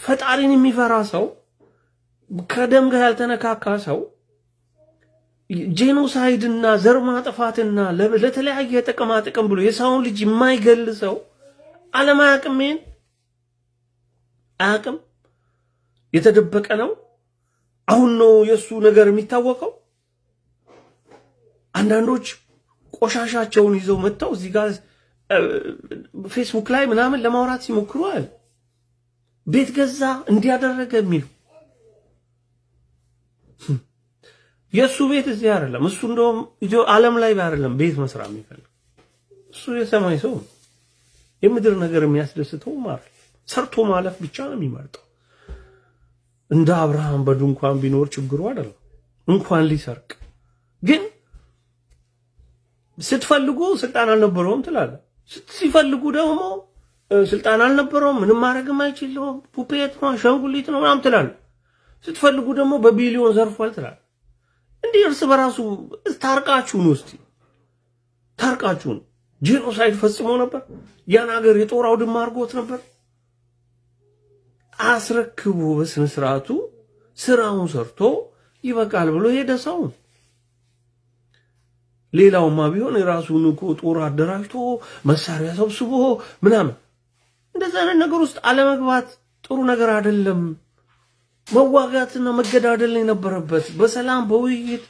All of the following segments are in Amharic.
ፈጣሪን የሚፈራ ሰው፣ ከደም ጋር ያልተነካካ ሰው genocide ና ዘር ማጥፋትና ለተለያየ ጥቅማ ጥቅም ብሎ የሰውን ልጅ የማይገል ሰው ዓለም አያውቅም። ይሄን አያውቅም። የተደበቀ ነው። አሁን ነው የእሱ ነገር የሚታወቀው። አንዳንዶች ቆሻሻቸውን ይዘው መጥተው እዚህ ጋር ፌስቡክ ላይ ምናምን ለማውራት ሲሞክሩ አለ ቤት ገዛ እንዲያደረገ የሚሉ። የእሱ ቤት እዚህ አይደለም። እሱ እንደውም ዓለም ላይ አይደለም ቤት መስራት የሚፈልግ፣ እሱ የሰማይ ሰው፣ የምድር ነገር የሚያስደስተው ማለት ሰርቶ ማለፍ ብቻ ነው የሚመርጠው። እንደ አብርሃም በድንኳን ቢኖር ችግሩ አይደለም እንኳን ሊሰርቅ። ግን ስትፈልጉ ስልጣን አልነበረውም ትላለህ። ሲፈልጉ ደግሞ ስልጣን አልነበረውም፣ ምንም ማድረግም አይችልም፣ puppet ነው፣ አሻንጉሊት ነው ምናምን ትላለህ። ስትፈልጉ ደግሞ በቢሊዮን ዘርፏል ትላለህ። እንዲህ እርስ በራሱ ታርቃችሁ ነው፣ እስቲ ታርቃችሁ ነው። Genocide ፈጽሞ ነበር። ያን ሀገር የጦር አውድማ አድርጎት ነበር። አስረክቦ በስነ ስርዓቱ ስራውን ሰርቶ ይበቃል ብሎ ሄደ ሰው። ሌላውማ ቢሆን የራሱን እኮ ጦር አደራጅቶ መሳሪያ ሰብስቦ ምናምን እንደዛ አይነት ነገር ውስጥ አለመግባት ጥሩ ነገር አይደለም። መዋጋትና መገዳደል የነበረበት በሰላም፣ በውይይት፣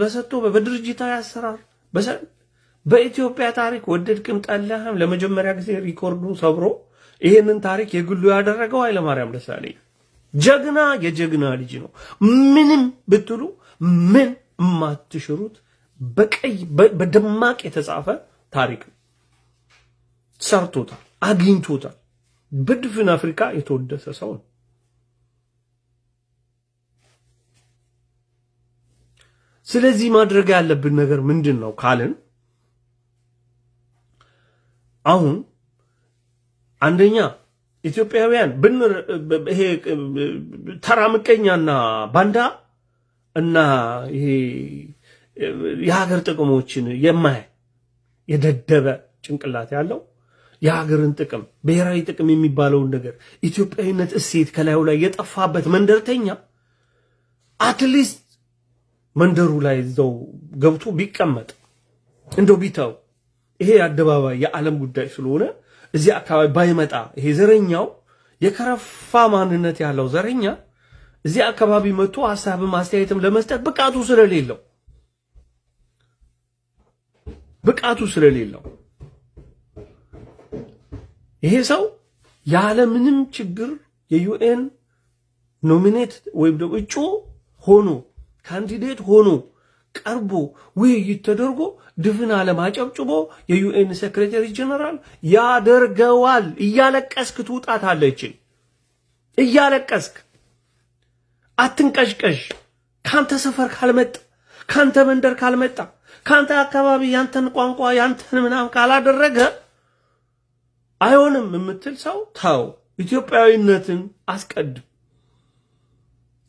በሰጥቶ በድርጅታዊ አሰራር። በኢትዮጵያ ታሪክ ወደድክም ጠላህም ለመጀመሪያ ጊዜ record ኡን ሰብሮ ይሄንን ታሪክ የግሉ ያደረገው ኃይለማርያም ደሳለኝ ጀግና የጀግና ልጅ ነው። ምንም ብትሉ ምን የማትሽሩት በቀይ በደማቅ የተጻፈ ታሪክ ነው። ሰርቶታል፣ አግኝቶታል። በድፍን አፍሪካ የተወደሰ ሰው ነው። ስለዚህ ማድረግ ያለብን ነገር ምንድን ነው ካልን አሁን አንደኛ ኢትዮጵያውያን ብን ይሄ ተራ ምቀኛና ባንዳ እና ይሄ የሀገር ጥቅሞችን የማያይ የደደበ ጭንቅላት ያለው፣ የሀገርን ጥቅም፣ ብሔራዊ ጥቅም የሚባለውን ነገር፣ ኢትዮጵያዊነት እሴት ከላዩ ላይ የጠፋበት መንደርተኛ at least መንደሩ ላይ እዛው ገብቶ ቢቀመጥ፣ እንደው ቢተው፣ ይሄ የአደባባይ የዓለም ጉዳይ ስለሆነ እዚህ አካባቢ ባይመጣ፣ ይሄ ዘረኛው የከረፋ ማንነት ያለው ዘረኛ እዚህ አካባቢ መጥቶ ሀሳብም አስተያየትም ለመስጠት ብቃቱ ስለሌለው ይሄ ሰው ያለምንም ችግር የ UN nominate ወይም ደግሞ እጩ ሆኖ፣ candidate ሆኖ ቀርቦ፣ ውይይት ተደርጎ፣ ድፍን ዓለም አጨብጭቦ የ UN Secretary General ያደርገዋል። እያለቀስክ ትውጣታለች። እያለቀስክ አትንቀሽቀሽ። ካንተ ሰፈር ካልመጣ፣ ካንተ መንደር ካልመጣ፣ ካንተ አካባቢ ያንተን ቋንቋ ያንተን ምናምን ካላደረገ አይሆንም የምትል ሰው ተው። ኢትዮጵያዊነትን አስቀድም።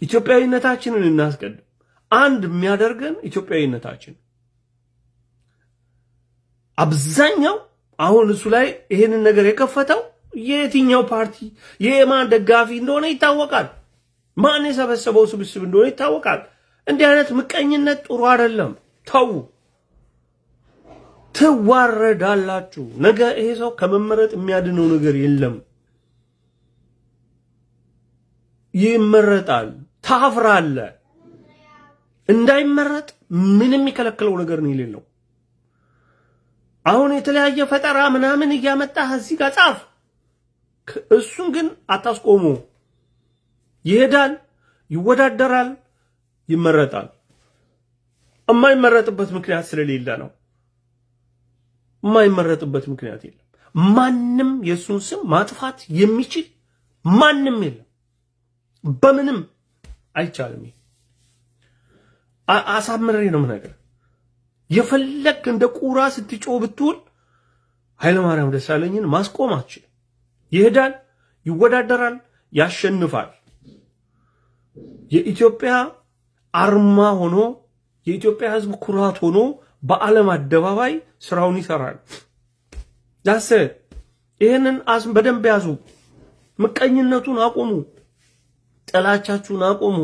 ኢትዮጵያዊነታችንን እናስቀድም። አንድ የሚያደርገን ኢትዮጵያዊነታችን። አብዛኛው አሁን እሱ ላይ ይሄንን ነገር የከፈተው የየትኛው ፓርቲ የማን ደጋፊ እንደሆነ ይታወቃል። ማን የሰበሰበው ስብስብ እንደሆነ ይታወቃል። እንዲህ አይነት ምቀኝነት ጥሩ አይደለም። ተዉ፣ ትዋረዳላችሁ። ነገ ይሄ ሰው ከመመረጥ የሚያድነው ነገር የለም። ይመረጣል፣ ታፍራለህ። እንዳይመረጥ ምንም የሚከለክለው ነገር ነው የሌለው። አሁን የተለያየ ፈጠራ ምናምን እያመጣህ እዚህ ጋር ጻፍ። እሱን ግን አታስቆሙ። ይሄዳል፣ ይወዳደራል፣ ይመረጣል። የማይመረጥበት ምክንያት ስለሌለ ነው። የማይመረጥበት ምክንያት የለም። ማንም የእሱን ስም ማጥፋት የሚችል ማንም የለም። በምንም አይቻልም። አሳምሬ ነው የምነግርህ። የፈለክ እንደ ቁራ ስትጮህ ብትውል ኃይለማርያም ደሳለኝን ማስቆም አትችልም። ይሄዳል፣ ይወዳደራል፣ ያሸንፋል። የኢትዮጵያ አርማ ሆኖ፣ የኢትዮጵያ ሕዝብ ኩራት ሆኖ በዓለም አደባባይ ስራውን ይሰራል። That's it። ይህንን በደንብ ያዙ። ምቀኝነቱን አቁሙ። ጥላቻችሁን አቁሙ።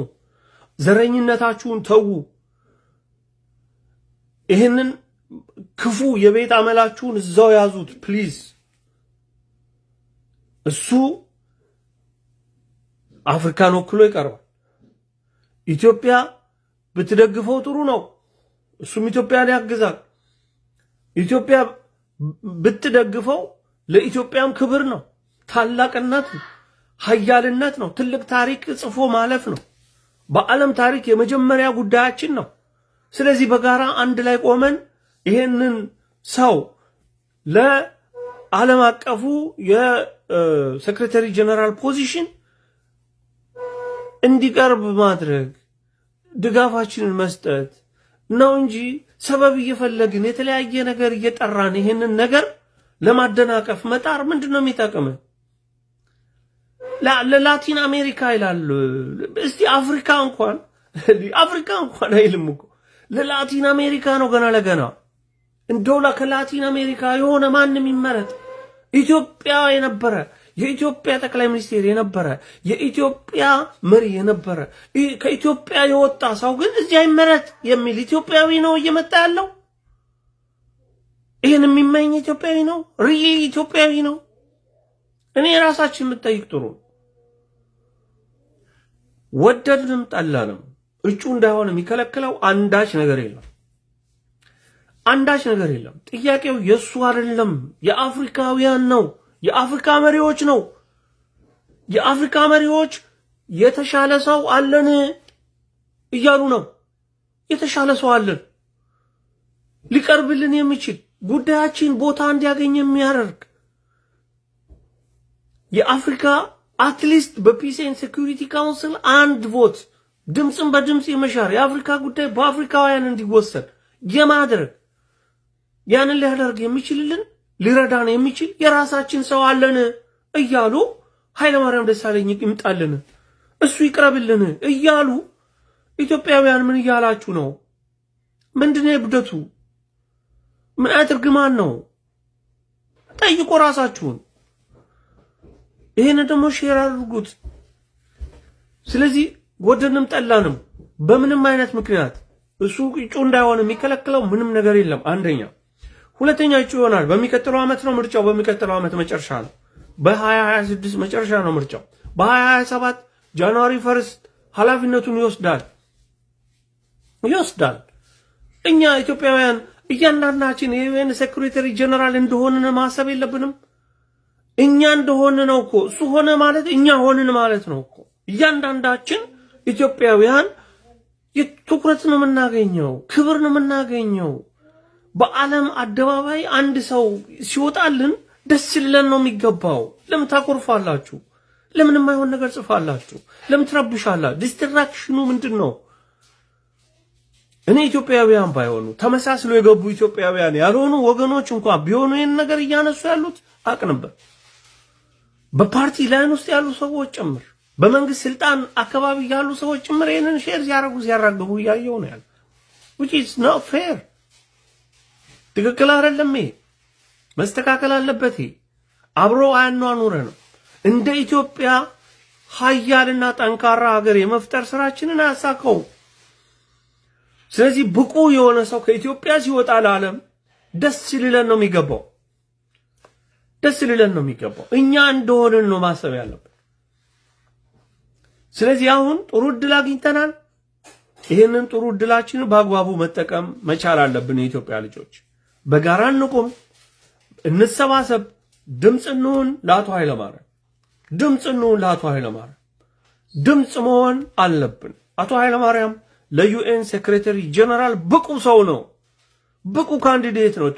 ዘረኝነታችሁን ተዉ። ይህንን ክፉ የቤት አመላችሁን እዛው ያዙት please። እሱ አፍሪካን ወክሎ ይቀርባል። ኢትዮጵያ ብትደግፈው ጥሩ ነው። እሱም ኢትዮጵያን ያግዛል። ኢትዮጵያ ብትደግፈው ለኢትዮጵያም ክብር ነው፣ ታላቅነት ነው፣ ሀያልነት ነው፣ ትልቅ ታሪክ ጽፎ ማለፍ ነው። በዓለም ታሪክ የመጀመሪያ ጉዳያችን ነው። ስለዚህ በጋራ አንድ ላይ ቆመን ይሄንን ሰው ለዓለም አቀፉ የ secretary general position እንዲቀርብ ማድረግ፣ ድጋፋችንን መስጠት ነው እንጂ ሰበብ እየፈለግን የተለያየ ነገር እየጠራን ይሄንን ነገር ለማደናቀፍ መጣር ምንድን ነው የሚጠቅመን? ለላቲን አሜሪካ ይላል። እስቲ አፍሪካ እንኳን አይልም እኮ፣ ለላቲን አሜሪካ ነው። ገና ለገና እንደው ከላቲን አሜሪካ የሆነ ማንም ይመረጥ፣ ኢትዮጵያ የነበረ፣ የኢትዮጵያ ጠቅላይ ሚኒስቴር የነበረ፣ የኢትዮጵያ መሪ የነበረ፣ ከኢትዮጵያ የወጣ ሰው ግን እዚያ ይመረጥ የሚል ኢትዮጵያዊ ነው እየመጣ ያለው። ይህን የሚመኝ ኢትዮጵያዊ ነው፣ really ኢትዮጵያዊ ነው። እኔ ራሳችን የምጠይቅ ጥሩ ነው። ወደድንም ጠላንም እጩ እንዳይሆን የሚከለክለው አንዳች ነገር የለም። አንዳች ነገር የለም። ጥያቄው የእሱ አይደለም፣ የአፍሪካውያን ነው፣ የአፍሪካ መሪዎች ነው። የአፍሪካ መሪዎች የተሻለ ሰው አለን እያሉ ነው። የተሻለ ሰው አለን፣ ሊቀርብልን የሚችል፣ ጉዳያችን ቦታ እንዲያገኝ የሚያደርግ፣ የአፍሪካ at least በ Peace and Security Council አንድ vote ድምፅን በድምፅ የመሻር፣ የአፍሪካ ጉዳይ በአፍሪካውያን እንዲወሰን የማድረግ፣ ያንን ሊያደርግ የሚችልልን፣ ሊረዳን የሚችል የራሳችን ሰው አለን እያሉ ኃይለማርያም ደሳለኝ ይምጣልን፣ እሱ ይቅረብልን እያሉ ኢትዮጵያውያን ምን እያላችሁ ነው? ምንድነው የብደቱ? ምን አይነት እርግማን ነው? ጠይቆ ራሳችሁን። ይሄን ደግሞ share አድርጉት። ስለዚህ ወደንም ጠላንም በምንም አይነት ምክንያት እሱ እጩ እንዳይሆን የሚከለክለው ምንም ነገር የለም። አንደኛ፣ ሁለተኛ እጩ ይሆናል። በሚቀጥለው ዓመት ነው ምርጫው። በሚቀጥለው ዓመት መጨረሻ ነው። በ2026 መጨረሻ ነው ምርጫው። በ2027 January 1 ኃላፊነቱን ይወስዳል። እኛ ኢትዮጵያውያን እያንዳንዳችን የ UN secretary general እንደሆንን ማሰብ የለብንም። እኛ እንደሆን ነው እኮ። እሱ ሆነ ማለት እኛ ሆንን ማለት ነው እኮ። እያንዳንዳችን ኢትዮጵያውያን ትኩረት ነው የምናገኘው፣ ክብር ነው የምናገኘው። በዓለም አደባባይ አንድ ሰው ሲወጣልን ደስ ሊለን ነው የሚገባው። ለምን ታኮርፋላችሁ? ለምን የማይሆን ነገር ጽፋላችሁ? ለምን ትረብሻላችሁ? Distraction ኑ ምንድን ነው? እኔ ኢትዮጵያውያን ባይሆኑ፣ ተመሳስሎ የገቡ ኢትዮጵያውያን ያልሆኑ ወገኖች እንኳን ቢሆኑ ይህን ነገር እያነሱ ያሉት አቅ ነበር። በ party line ውስጥ ያሉ ሰዎች ጭምር፣ በመንግስት ስልጣን አካባቢ ያሉ ሰዎች ጭምር ይህንን share ሲያደርጉ ሲያራግቡ እያየው ነው ያለ፣ which is not fair። ትክክል አይደለም። ይሄ መስተካከል አለበት። ይሄ አብሮ አያኗኑረ ነው። እንደ ኢትዮጵያ ሀያልና ጠንካራ ሀገር የመፍጠር ስራችንን አያሳካውም። ስለዚህ ብቁ የሆነ ሰው ከኢትዮጵያ ሲወጣ ለዓለም ደስ ሊለን ነው የሚገባው። ደስ ሊለን ነው የሚገባው። እኛ እንደሆንን ነው ማሰብ ያለብን። ስለዚህ አሁን ጥሩ እድል አግኝተናል። ይህንን ጥሩ እድላችንን በአግባቡ መጠቀም መቻል አለብን። የኢትዮጵያ ልጆች በጋራ እንቁም፣ እንሰባሰብ፣ ድምፅ እንሁን ለአቶ ኃይለማርያም፣ ድምፅ እንሁን ለአቶ ኃይለማርያም፣ ድምፅ መሆን አለብን። አቶ ኃይለማርያም ለ UN secretary general ብቁ ሰው ነው። ብቁ candidate ነው።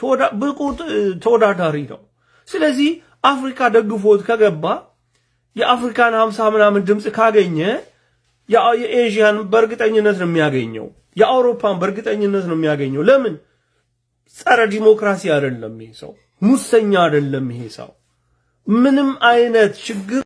ብቁ ተወዳዳሪ ነው። ስለዚህ አፍሪካ ደግፎት ከገባ፣ የአፍሪካን 50 ምናምን ድምፅ ካገኘ የኤዥያን በእርግጠኝነት ነው የሚያገኘው። የአውሮፓን በእርግጠኝነት ነው የሚያገኘው። ለምን? ጸረ ዲሞክራሲ አይደለም ይሄ ሰው፣ ሙሰኛ አይደለም ይሄ ሰው። ምንም አይነት ችግር